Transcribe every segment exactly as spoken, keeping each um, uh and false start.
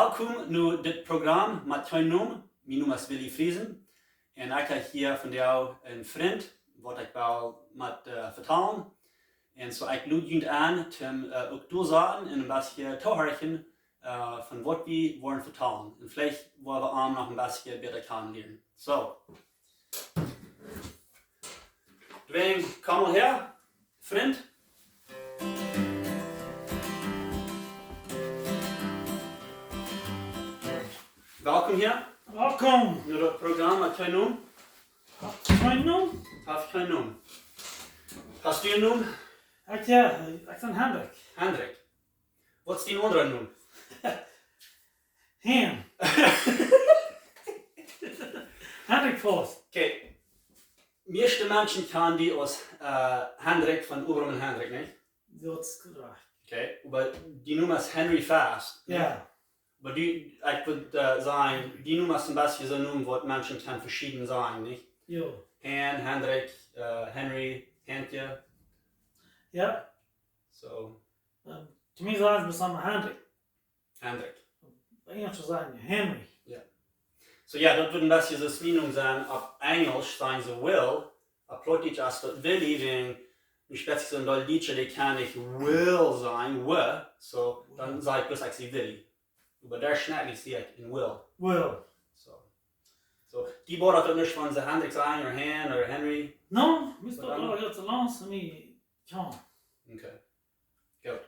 Welkom no dit Program met kjeen Nomen. Mien Nomen es Willy Friesen. Un ekj hab hia vondoag een Frint, waut ekj well met, eh, vetalen. Un soo ekj lod junt aun, toom, eh, uk doa sennen un een bät toohorchen, eh, von waut wie woaren vetalen. Un veleicht woa wie am noch een bät bäta kjanen lieren. Soo. Dwayne, komm mol häa, Frint. Welkom hia. Welkom. No daut Program met kjeen Nomen. Haft kjeen Nomen? Haft kjeen Nomen. Hast du een Nomen? Ekj, jo, ekj sie Hendrik. Hendrik. Waut es dien aundra Nomen? Hen. Hendrik Faust. Okay. Mieeschte Menschen kjanen die aus, eh, Hendrik von Abraham un Hendrik, nich? Daut es korrekt. Okay, oba dien Nomen es Henry Faust, nich? Jo. Oba du, ekj wudd, eh, sajen, dien Nomen es een bät soon Nomen waut Menschen kjennen veschieden sajen, nich? Jo. Han, Hendrik, eh, Henry, Hentje. Jo. Soo. Eh, to mie sajcht eena besonda Hendrik. Hendrik. Enjelsch to sajen, Henry. Jo. Soo, jo, daut wudd een bät soo aus mien Nomen sennen opp Enjelsch, sajen see Will, opp Plautdietsch es daut Willy, wäajen, nu spetziell soon Dietsche, dee kjennen nich Will sajen, W, soo, dan saj ekj bloos, ekj sie Willy. Oba doa schnack ekj, sie ekj een Will. Will. Soo. Soo, dee woat daut nich von see Hendrik sajen, ooda Han, ooda Henry. No, mie es daut Waut dan? Aul gaunz soo lang aus mie kjanen. Okay. Goot.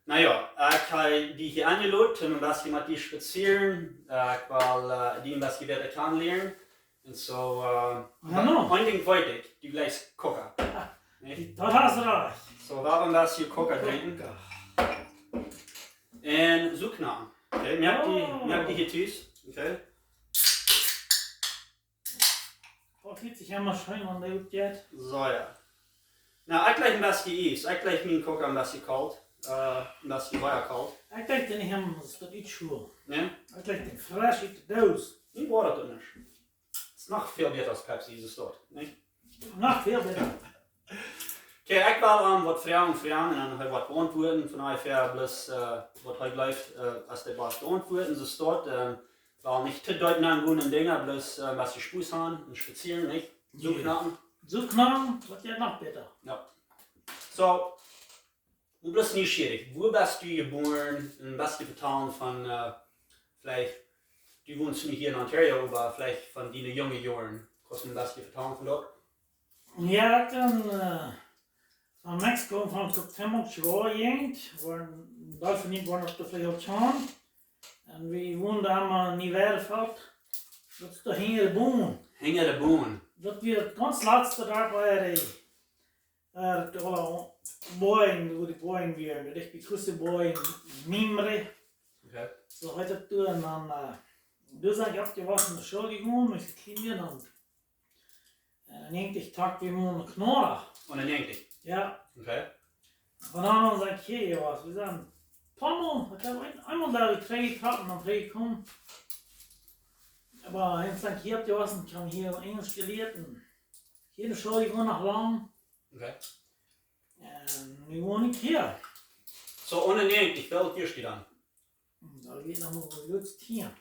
Na jo, ekj hab die hia aunjelot, om een bät met die to spazieren. Eh, ekj well, eh, die een bät bäta kjanen lieren. Un soo, eh, Jo, no. Een Dinkj weet ekj, du bleifst Coca. Nich? Daut hast du doch. Soo, wie woaren een bät Coca drinkjen. Coca. Un soo knacken. Okay, moak die, Oh. Moak die hia tus. Okay. Daut feelt sikj emma scheen, wan dee oppjeit. Soo, jo. Na, ekj jleich een bät Iess. Ekj jleich mien Coca een bät kolt. Eh, een bät sea kolt. Ekj jleich dän nich emma, daut es daut Iess soo. Nä? Ekj jleich dän fresch ut de Doos. Nä, woat daut nich. Es noch väl bäta aus Pepsi, es daut, nich? Noch väl bäta. Okay, ekj well am waut Froagen froagen un dan hee waut beauntwuaden, von onjefäa bloos, eh, waut hee jleeft, eh, aus dee waut beauntwuaden, soo es daut, eh, well nich too deep nengonen en Dinja, bloos, eh, een bät Spos han un spazieren, nich? Soo Jo. Knacken. Soo knacken, woat jo noch bäta. Jo. Soo, nu bloos nieschierich, wua best du jebuaren? Un waut kjast du vetalen von, eh, veleicht, du wonst nu hia en Ontario, oba veleicht von diene junge Joaren. Kjast du een bät vetalen von daut? Jo, ekj sie, eh, von Mexiko, von Cuauhtémoc, Chihuahua, Jugend, wua, doa von mie woaren opp de Fliegeltje. Un wie wonden doa mau en Nieweidenfeld. Daut es doa hinja de Boon. Hinja de Boon. Daut wia daut gaunz latste Darp, wua de, eh, de aule Boajen, wua de Boajen wieren. Daut es bie Cruce Boajen, Mimbre. Okay. Soo heet daut doa. Un dan, eh, doa sie ekj oppjewossen, no School jegonen, aus ekj kjlien wia, dan Eh, negentig trocken wie mau no Knora. Oh, negentig? Jo. Okay. Von doa aun sie ekj hia jewast. Wie sent poamol, ekj hab een, eemol doa trigj jetrocken un trigj jekomen. Oba ekj sie hia oppjewossen, ekj hab hia Enjelsch jelieet un hia en de School jegonen noch lang. Okay. Un nu won ekj hia. Soo, eenunnäajentich, woo oolt best du dan? Daut wia noch mau goot tieen.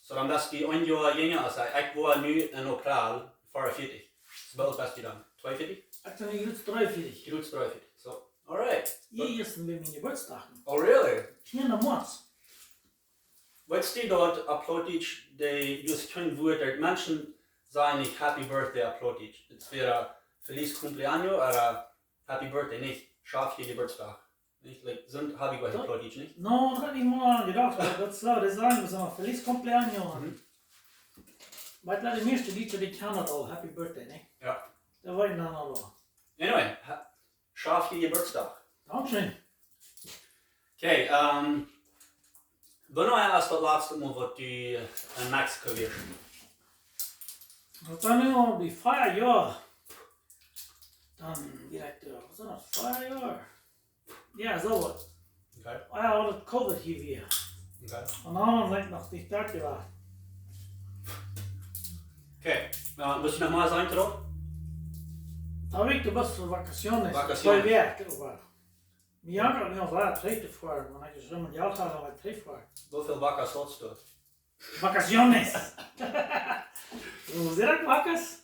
Soo, dan best du een Joa jinja aus ekj. Ekj woa nu en April veeaunvieetich. Soo, woo oolt best du dan? Tweeunvieetich? Ekj sie nu jrod dreeunvieetich. Jrod dreeunvieetich. Soo, alright. Hia es mien Jeburtsdach. Oh, really? Tieen Moat. Weetst du daut opp Plautdietsch, dee, du hast kjeen Wuat, daut Menschen sajen nich Happy Birthday opp Plautdietsch. Daut wia Feliz Cumpleaños ooda Happy Birthday, nich Schaffje Jeburtsdach. Nich? Like, soont hab ekj goa nich Daut, Plautdietsch, nich? No, daut hab ekj mol aun jedocht, oba daut es soo, dee sajen, wie sent Feliz Cumpleaños. Mhm. Oba ekj jleew, de mieeschte Dietsche, dee kjanen daut aul, Happy Birthday, nich? Jo. Daut weet eena dan aul. Anyway, ha-, Schaffje Jeburtsdach. Dankscheen. Okay, ehm, wanea es daut latste Mol, waut du, eh, en Mexiko wieescht? Daut sent nu aul bie vea Joa. Dan direkt, eh, waut sent daut, vea Joa? Jo, soo waut. Okay. Jo, daut Covid hia wia. Okay. Un dan sie ekj noch nich doa jewast. Okay, eh, mott ekj noch mol sajen, Tro? Daut wia bloos fa Vacaciones. Vacaciones. Twee Wäakj, oba Mie jankat nu aul sea trigj to foaren, wan ekj ieescht emol Jelt haud, dan wull ekj trigj foaren. Woo väl vacas hast du? Vacaciones. Woo sajcht eena vacas?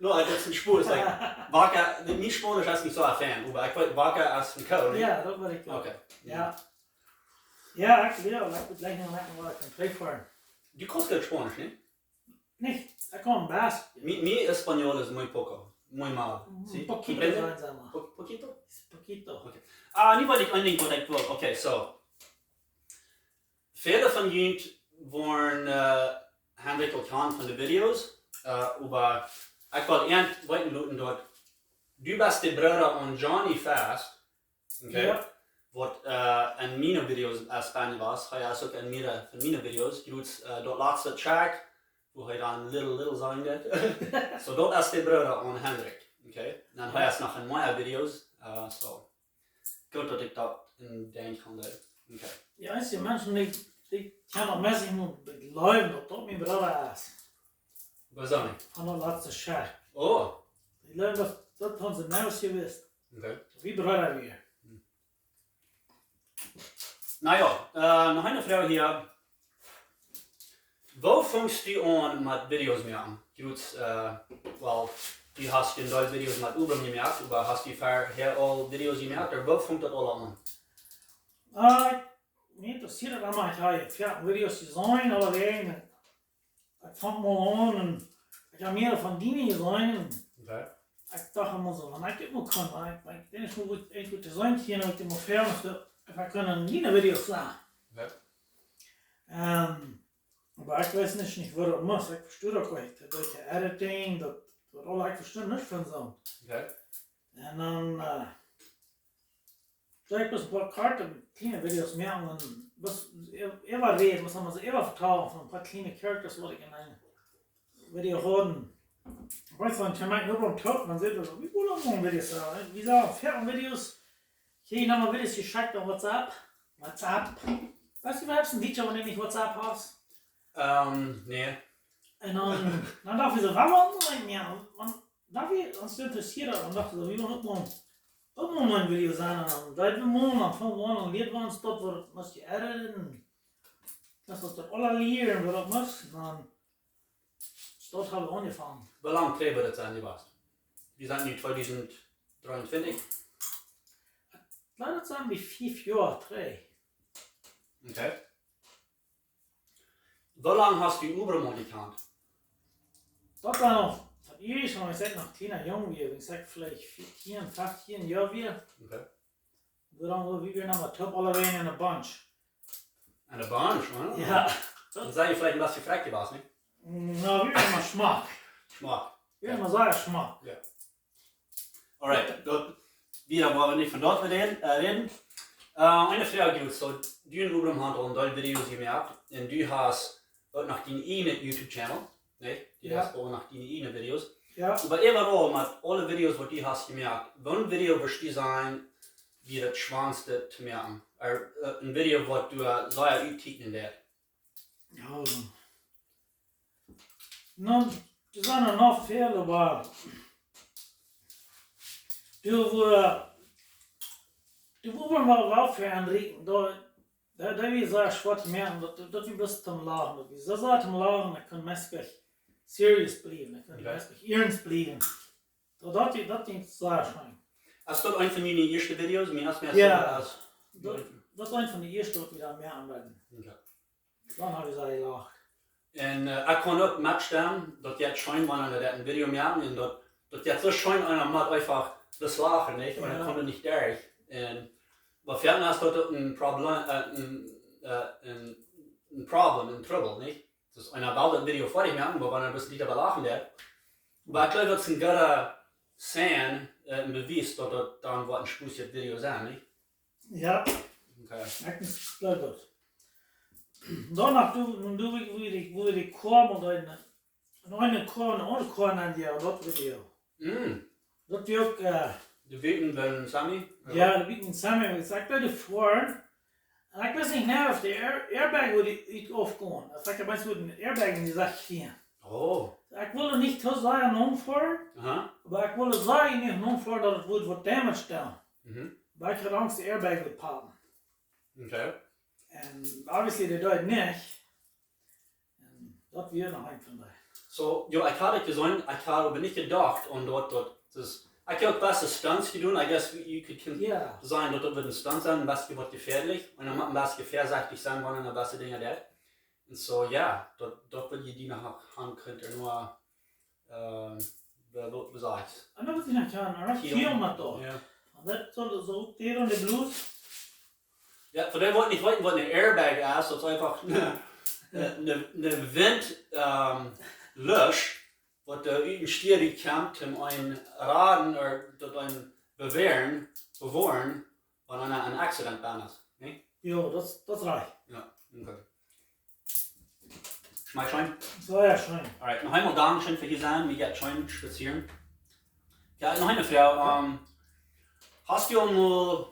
No, daut es een Sproak, es like, vaca, mien Spaunisch es nich soo fein, oba ekj weet, vaca es eene Koo, nä? Jo, daut weet ekj uk. Okay. Jo. Jo, ekj, jo, ekj mott jlikj noch moaken waut ekj kaun trigj foaren. Du kaust goot Spaunisch, nä? Nich, ekj kaun best. Mi, mi español es muy poco, muy malo. Mm, sí, poquito, comprende? Sajen see mau. Po-, poquito? Es poquito. Okay. Ah, nu weet ekj een Dinkj waut ekj well. Okay, so. Väle von junt woaren, äh, Hendrik uk kjanen von de Videos, äh, oba ekj well ieescht weeten loten daut du best de Brooda von Johnny Fast, okay? Jo. Waut, äh, en miene Videos aus Spanisch wia, hee es uk en miere von miene Videos, jrots, äh, daut latste Track, wua hee dan Little Little sajen deed. So, daut es de Brooda von Hendrik, okay? Dan hee es noch en miere Videos, äh, so. Goot daut ekj daut en Denkj haud. Okay. Jo, es dee Menschen, dee, dee kjennen daut meist nich mea jleewen, daut daut mien Brooda es. Woo soo? Von daut latste Track. Oh. Dee jleewen daut, daut hauden see niemols jewist. Okay. Wie Brooda wia. Hm. Na jo, äh, noch eene Froag hia. Woo fungst du aun met Videos moaken? Du, äh, well, du hast een Deel Videos met Obram jemoakt, oba hast du verhäa aul Videos jemoakt, ooda woo funk daut aula aun? Äh, mie interessieet daut emma, ekj hab väl Videos jeseenen, aulawäajen. Ekj funk mol aun un ekj hab miere von diene jeseenen. Okay. Ekj docht emma soo, wan ekj dit mol kaun, wan ekj, wan ekj dit mol wudd, ekj wudd seenen kjennen, waut ekj mol fäa, wan ekj kunn diene Videos seenen. Okay. Ähm, oba ekj weet nich, nich woo daut mott. Ekj vestoh daut nich. Daut, daut Editing, daut, daut aula, ekj vestoh nuscht von soo. Okay. Un dan, äh, soo ekj bloos een poa korte, kjliene Videos moaken un waut, ea-, äwaräden, waut saul eena sajen, äwavetalen von een poa kjliene Characters waut ekj en een Video haud. Ekj weet nich, ekj meen, nu beim Talk, maun sajcht soo, wie lang mott een Video sennen? Wie sent väl Videos? Hia noch mau Videos jeschekjt opp WhatsApp. WhatsApp. Weetst du, wie hast een Video, wan du nich WhatsApp hast? Ähm, nä. Un dan, dan docht ekj soo, wuarom mott ekj mea? Wan, daut wia ons interessieet, dan docht ekj soo, wie wellen uk mol, uk mol een Video seenen. Un daut wie mol, dan von woa, dan lieed wie ons daut, waut must je editen. Daut es daut aula lieren, waut daut must. Dan, daut hab wie aunjefongen. Woo lang trigj wudd daut sennen, du wieescht? Wie sent nu tweedusent dreeuntwintich? Ekj jleew, daut sent bie fief Joa trigj. Okay. Woo lang hast du Obram aul jekjant? Daut wia noch, daut ieeschte, aus ekj noch kjliena Jung wia, aus ekj veleicht vieetieen, feftieen Joa wia. Okay. Doa wia wie noch mau toop aulawäajen en de Bunch. En de Bunch, huh? Jo. Dan sie jie veleicht een bät frakj jewast, nä? Mm, na, wie wieren mau schmock. Schmock. Wie wieren mau sea schmock. Jo. Alright, daut, wie woaren nich von daut räden, äh, räden. Äh, eene Froag, Jus, soo, du un Obram haben aul een Deel Videos jemoakt un du hast uk noch dien eejnen YouTube-Channel, nä? Du Jo. Hast uk noch dien eejnen Videos. Jo. Oba äwaraul met aule Videos waut du hast jemoakt, woon Video wurscht du sajen, wia daut schwoaste to moaken? Ooda, äh, een Video waut du, äh, sea utteekjnen deist? Jo. Nu, doa sent noch väl, oba doa wia, doa wia mau waut fa een Rieten. Doa, doa, doa wia sea schwoa to moaken, daut, daut wia bloos toom lachen. Daut wia soo sea toom lachen, ekj kunn meist nich serious bliewen, ekj kunn Jo. meist nich ernst bliewen. Daut, daut, daut wia sea scheen. Es daut eent von dien ieeschtet Videos? Mie es mea Jo. Soo aus Daut, daut es eent von de ieeschte waut wie dan moaken wullen. Jo. Dan hab ekj sea jelacht. Un, äh, ekj kaun uk metstemmen, daut jeit scheen, wan eena daut een Video moakt un daut, daut jeit soo scheen, eena mott eefach bloos lachen, nich? Un dan Jo. Kjemt eena nich derch. Un, oba fa mie es daut uk een Problem, äh, een, äh, een, een Problem, een Trubbel, nich? Daut eena well daut Video foadich moaken, oba wan eena bloos nich doabie lachen deit. Oba ekj jleew, daut es een gooda Sign, äh, een Bewies, daut daut dan woat een spusiet Video sennen, nich? Jo. Okay. Ekj jleew daut. Dan noch, doa, doa, wua wie, wua wie de Koa, un dan, en eene Koa, en eene aundre Koa aun dee, daut Video. Mm. Daut wia uk, äh, De Buten von Sammy? Jo, de Buten von Sammy, ekj saj, ekj deed foaren. Un ekj wist nich mea, auf de Air-, Airbag wudd ut-, aufgonen. Auf ekj opp eemol wudd een Airbag en de Sach kjrieen. Oh. Ekj wull nich too sea nopp foaren, Aha. oba ekj wull sea nich nopp foaren, daut et wudd waut Damage doonen. Mhm. Oba ekj haud Angst, de airbag wudd poppen. Okay. Un obviously, dee deed nich. Un daut wia noch een von dee. So, jo, ekj haud et jeseenen, ekj haud oba nich jedocht aun daut, daut, daut, ekj haud uk beste Stunts jedonen, I guess you could con- Ja. Sajen daut daut een Stunt es, een bät waut jefäadlich. Un dan mott een bät väasechtich sennen, wan eena beste Dinja deit. Un so, jo, daut, daut wudd jie die noch han kunnen, no, ehm, be-, be-, besajcht. Un dan mott ekj noch gonen, un daut Kiel. Kiel met daut. Jo. Un daut sull soo uk dee aun de Blues. Jo, fa dee waut nich weeten waut een airbag es, daut es eefach een, een, een, een Wint, ehm, Lusch, waut doa ut een Stia kjemt, om een raden, ooda daut een bewäaren, bewoaren, wan eena een Accident bie es, nä? Jo, daut, daut es rajcht. Jo, okay. Schmakjt scheen? Sea scheen. Alright, noch eemol Dankscheen fa hia sennen, mie jeit scheen spazieren. Jo, noch eene Froag, ehm, hast du aul mol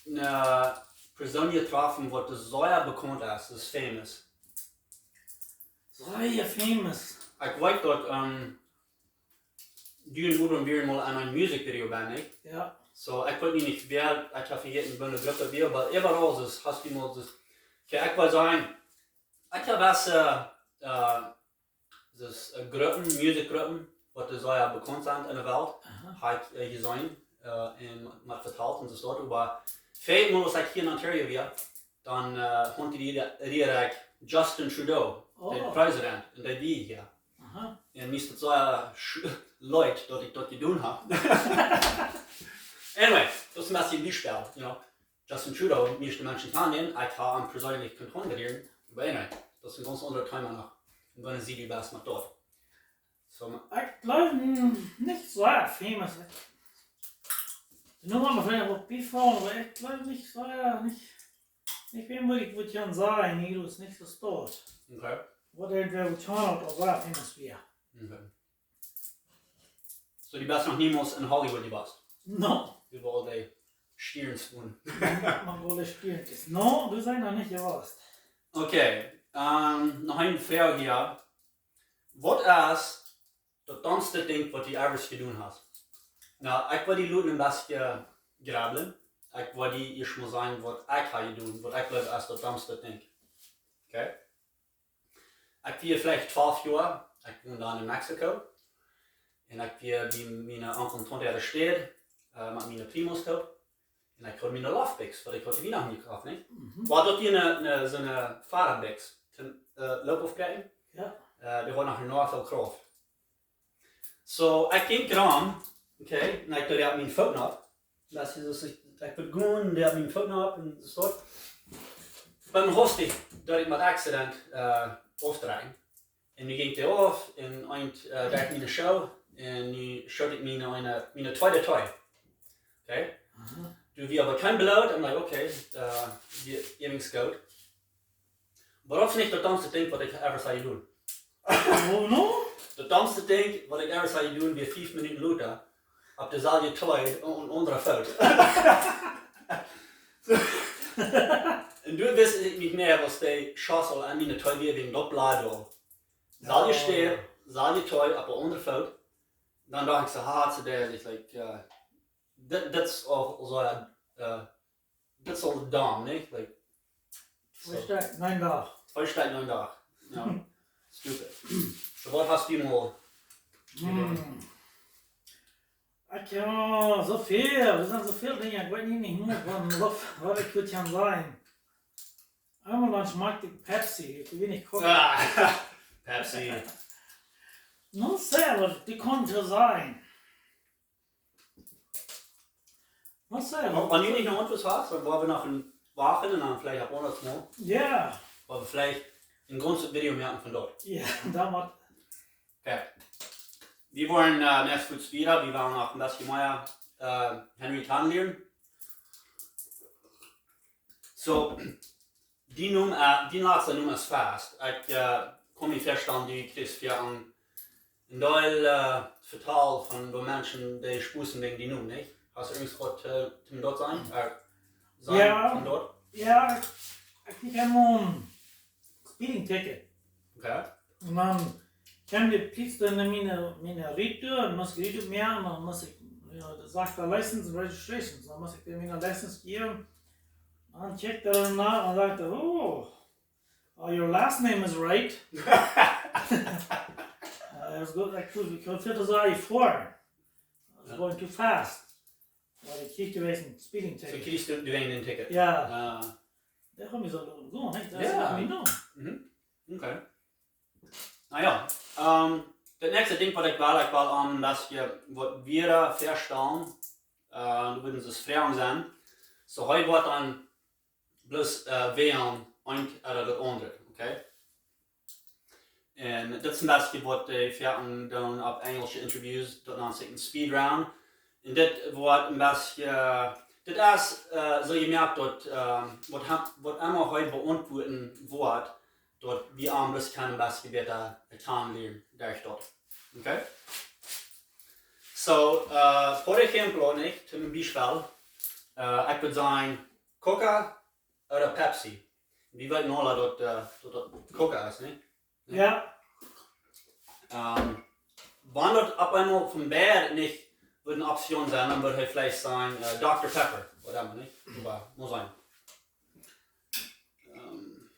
eene Persoon jetroffen, waut sea bekaunt es, daut es famous? Sea famous. Ekj weet daut, ehm, du un Gudrun wieren mol aun een Musikvideo bie, nich? Jo. So, ekj weet nich wäa, ekj hab vejäten, waut fa eene Grupp daut wia, oba äwaraul es, hast du mol, daut, okay, ekj well sajen, ekj hab waut, eh, eh, daut, eh, Gruppen, Musikgruppen, waut sea bekaunt sent enne Welt, aha, hab ekj, eh, jeseenen, eh, un met vetalt un soo waut, oba väl mol aus ekj hia en Ontario wia, dan, eh, haud ekj de Ria-, Ria-, Justin Trudeau, de, oh, President, un dee wia hia. Aha. Un mie es daut sea sch-, leet, daut ekj daut jedonen hab. Anyway, daut es een bät een Biespel, you know. Justin Trudeau, mieeschte Menschen kjanen dän, ekj hab am perseenlich kunt kjanen lieren, oba anyway, daut es een gaunz aundret Thema noch. Un wan see die best met daut. So, ma- Ekj jleew, mm, nich sea famous. De Nomen woaren veleicht waut biefaulen, oba ekj jleew nich sea, nich, nich wäm, wua ekj wudd gonen sajen, hia es nich soo stolt. Okay. Waut irjentwäa wudd gonen, waut aul sea famous wia. Okay. So, du best noch niemols en Hollywood jewast? No. Äwa aul de Stierns wudden. Äwa aul de Stierns. No, du best noch nich jewast. Okay, ehm, noch eene Froag hia. Waut es daut domste Dinkj, waut du ever jedonen hast? Nu, ekj well die loten een bät grubblen. Ekj well die ieescht mol sajen, waut ekj hab jedonen, waut ekj jleew es daut domste Dinkj. Okay? Ekj wia veleicht twalf Joa, ekj wond dan en Mexiko. Un ekj wia bie miene Onkel un Taunte äare Städ, eh, met miene primos toop. Un ekj haud miene Loftbikj, waut ekj haud to Wienachten jekoft, nich? Mhm. Wia daut wia eene, eene, soone Fahrradbikj, toom, eh, Loop oppkjrieen. Jo. Eh, dee haud noch eenorm väl Krauft. So, ekj jinkj rom, okay, un ekj deed mien Foot opp. Daut es, ekj, ekj wull gonen, deed mien Foot opp un soo. Biem Hosti, daut ekj met Accident, eh, aufdreien. Un nu jinkj dee auf, un eent, eh, deed miene Schoo, un nu schoot ekj miene, miene, miene tweede Too. Okay? Aha. Doa wia oba kjeen Bloot, I'm like, okay, eh, dee, dee jinkj goot. Oba daut es nich daut domste Dinkj, waut ekj ever hab jedonen. Oh, no? Daut domste Dinkj, waut ekj ever hab jedonen, wia fief Minuten lota opp deeselwje Too un, un aundra Foot. So. Un doa wist ekj nich mea, waut dee Schossel aun miene Too wia, wäajen daut bleef doa. Selwje, oh, Städ, selwje Too, opp eene aundre Foot. Dan docht ekj soo, ha, soo, daut es, like, eh, dit, dit es uk soo, eh, daut es aul dom, nich? Like, twee Stekj, een Dach. Twee Stekj, een Dach. Jo. Stupid. So, waut hast du mol jedonen? Hmm. Ekj, jo, soo väl. Doa sent soo väl Dinja. Ekj weet nich, nich mea, waut, waut, waut ekj wudd gonen sajen. Eemol dan schmakjt ekj Pepsi. Ekj weet nich, Coke. Ah, Pepsi. No, saj, waut dee kunn sajen. Waut saj? Wan, wan du nich noch waut hast, dan woa wie noch een Wajch un dan veleicht opp aundasch mol. Jo. Oba veleicht een gaunzet Video moaken von daut. Jo, dan waut. Okay. Wie woaren, eh, näakjstet wieda, wie woaren noch een bät mea, eh, Henry kjanen lieren. So, dee Nomen, eh, dee latste Nomen es fast. Ekj, eh, kaun mie väastalen, du kjrichst fa een, een Deel, eh, vetalt von woo Menschen dee spossen wäajen dee Nomen, nich? Hast du irjent waut, eh, to daut sajen? Eh, sajen, jo, von daut? Jo, ekj, ekj kjrieech eemol een Speeding Ticket. Okay. Un dan kjeem de Pliees no miene, miene Rieed, un must Rieed moaken, dan must ekj, Daut sajcht doa License and Registration. Dan must ekj däm eene License jäwen. Dan kjikjt hee doano un sajcht hee, "Oh, uh, your last name is right." Uh, ekj wia, ekj wia, ekj wia väl to sea foaren. I was going too fast. Oba ekj kjrieech doawäajen een speeding ticket. Soo kjrieech ekj doawäajen een Ticket. Jo. Ah. Daut haud mie soo goot jedonen, nich? Daut Jo. Haud mie jedonen. Mhm. Okay. Na jo, ehm, daut näakjste Dinkj waut ekj well, ekj well aun een bät waut wieda faststalen, eh, daut woat ons Froagen sennen. Soo, hee woat dan bloos, eh, wälen eent ooda daut aundre, okay? Un dit es een bät waut dee foaken dan opp Enjelsche Interviews, daut nant sikj een speed round. Un dit woat een bät, dit es, eh, soo jemoakt daut, eh, waut ha-, waut emma hee beauntwuaden woat, daut wie am bloos kjennen een bät bäta kjanen lieren derch daut. Okay? Soo, eh, por ejemplo, nich, toom Biespel, eh, ekj wudd sajen Coca ooda Pepsi. Wie weeten aula daut, eh, daut daut Coca es, nich? Jo. Ehm, wan daut opp eemol von beid nich wudd ne Option sennen, dan wudd hee veleicht sajen, eh, Dokta Pepper, ooda emma, nich? Oba, mott sennen. Ehm,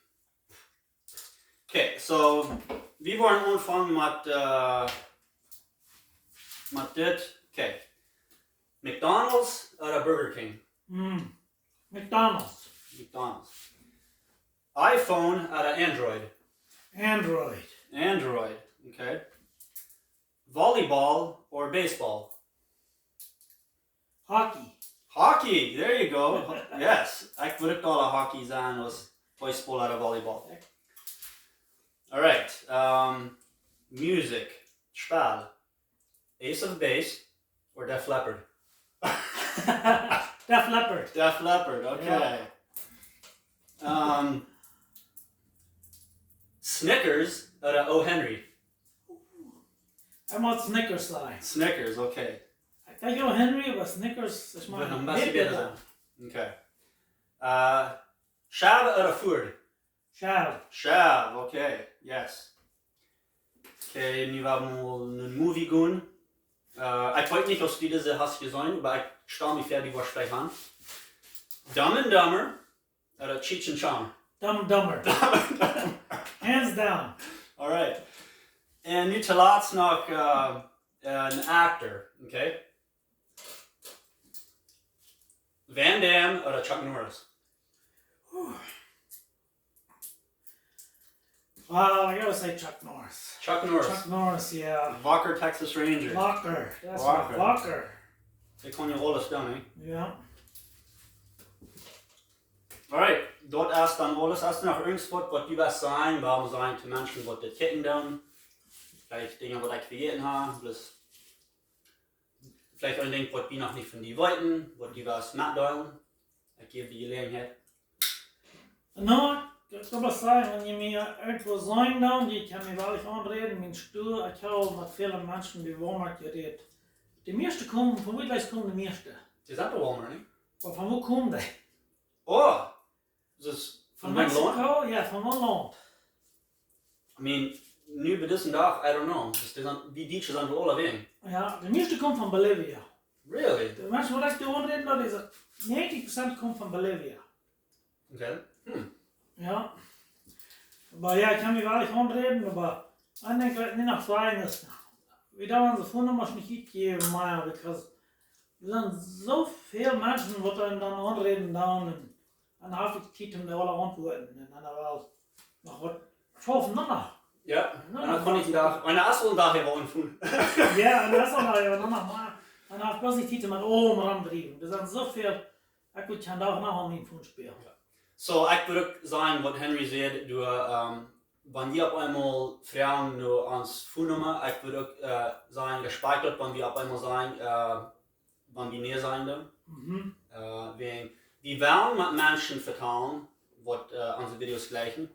okay, soo, wie woaren aunfangen met, eh, met dit. Okay. McDonald's ooda Burger King? Mm. McDonald's. McDonald's. iPhone ooda Android? Android. Android, okay. Volleyball or baseball? Hockey. Hockey, there you go. Yes, ekj wudd uk aula Hockey sajen aus baseball ooda volleyball. All right, ehm, music, Spell. Ace of Base or Def Leppard? Def Leppard. Def Leppard, okay. Jo. Ehm, Snickers ooda O. Henry? Ekj mott Snickers sajen. Snickers, okay. Ekj denkj O. Henry, oba Snickers, ekj meen, Wudd een bät bäta sennen. Okay. Eh, Schaub ooda Ford? Schaub. Schaub, okay, yes. Okay, nu woa wie mol een Movie gonen. Eh, ekj weet nich aus du dise hast jeseenen, oba ekj stal mie väa, du woascht veleicht han. Dumb and Dumber ooda Cheech and Chong? Dumb and Dumber. Dumb and Dumber. Hands down. All right. Un nu toolatst noch, eh, een actor, okay? Van Damme ooda Chuck Norris? Whew. Well, I gotta say Chuck Norris. Chuck Norris. Chuck Norris, yeah. Walker, Texas Ranger. Walker, that's right, Walker. Walker. Dee kaun jo aules doonen, nä? Jo. All right, daut es dan aules. Hast du noch irjentwaut, waut du west sajen, wuarom sajen to Menschen, waut dit kjikjen doonen? Veleicht Dinja, waut ekj vejäten hab, bloos veleicht een Dinkj, waut wie noch nich von die weeten, waut du west metdeelen. Ekj jäw die Jeläajenheit. No, ekj wudd sajen, wan jie mie irjentwua seenen doonen, jie kjennen mie woll aunräden, mien Stool, ekj hab met väle Menschen bie Walmart jerät. De mieeschte komen, von wua jlikj komen de mieeschte? Dee sent bie Walmart, nä? Oba von wua komen dee? Oh, daut es von Mexiko? Jo, von waut Launt? I mean, nu bie disen Dach, I don't know. Daut dee sent, dee Dietsche sent aula wäajen. Jo, de mieeschte komen von Bolivia. Really? De Menschen, waut ekj doa aunräden, daut es, negentig Prozent komen von Bolivia. Okay. Hm. Jo. Oba jo, ekj kaun mie woll aunräden, oba ekj denkj, waut ekj noch sajen es, wie doonen onse Phone Numbers nich utjäwen, mea, because doa sent soo väl Menschen, waut dan, dan aunräden doonen, un dan hab ekj Tiet om dee aula to auntwuaden. Un dan woa wie noch waut schaufen, dan noch. Jo, dan noch dan kaun ekj waut een Dach, een Assel een Dach äwa een Phone. Jo, un daut es aul, jo, dan noch mea. Dan hab ekj bloos nich Tiet om met aulem romdriewen. Doa sent soo väl, ekj wudd kjennen Dach noch aun mien Phone spälen. Jo. Soo, ekj wudd uk sajen, waut Henry säd, du, ehm, wan wie opp eemol froagen no onse Phone Numma, ekj wudd uk, eh, sajen, respect daut, wan wie opp eemol sajen, eh, wan wie nä sajen doonen. Mhm. Eh, wäajen, wie wellen met Menschen vetalen, waut, eh, onse Videos jlikjen,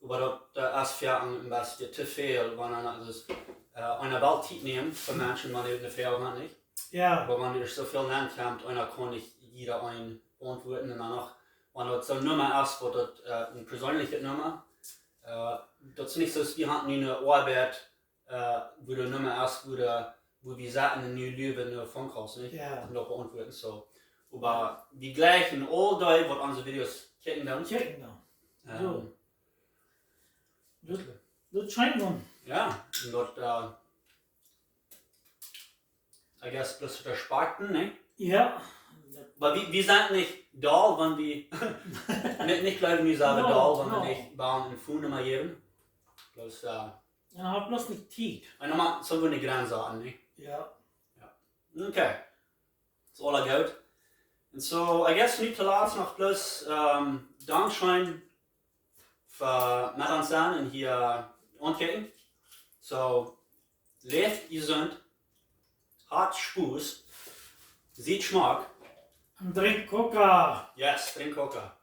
oba daut, eh, es fa een, een bät to väl, wan dan, daut es, eh, eena well Tiet nämen fa Menschen, wan dee ne Froag han, nich? Jo. Oba wan doa soo väl nenn kjemt, eena kaun nich jieda een beauntwuaden un dan noch, wan daut soon Numma es, waut daut, eh, een perseenelje Numma, eh, daut es nich soo aus wie han nu ne Oabeit, eh, wua de Numma es, wua de wua wie saten en nu Lüwen en de Funkhaus, nich? Jo. Un daut beauntwuaden, soo. Oba wie jleichen aul dee, waut onse Videos kjikjen dan. Kjikjen dan. Ehm, soo. Daut, daut schient mau. Jo, un daut, eh, I guess, bloos to verspotten, nich? Jo. Oba wie, wie sent nich doll, wan wie, nich, nich jleewen, wie sent doll, wan wie nich bam en Phone Numma jäwen. Bloos, eh, un haft bloos nich Tiet. Un dan mott soo ne Grenz setten, nich? Jo. Jo. Okay. Daut es aula goot. Un soo, I guess, nu toolatst noch bloos, ehm, Dankscheen fa met ons sennen un hia aunkjikjen. Soo, läft jesunt, hat Spos, siet schmock. Un drinkj Coca. Yes, drinkj Coca.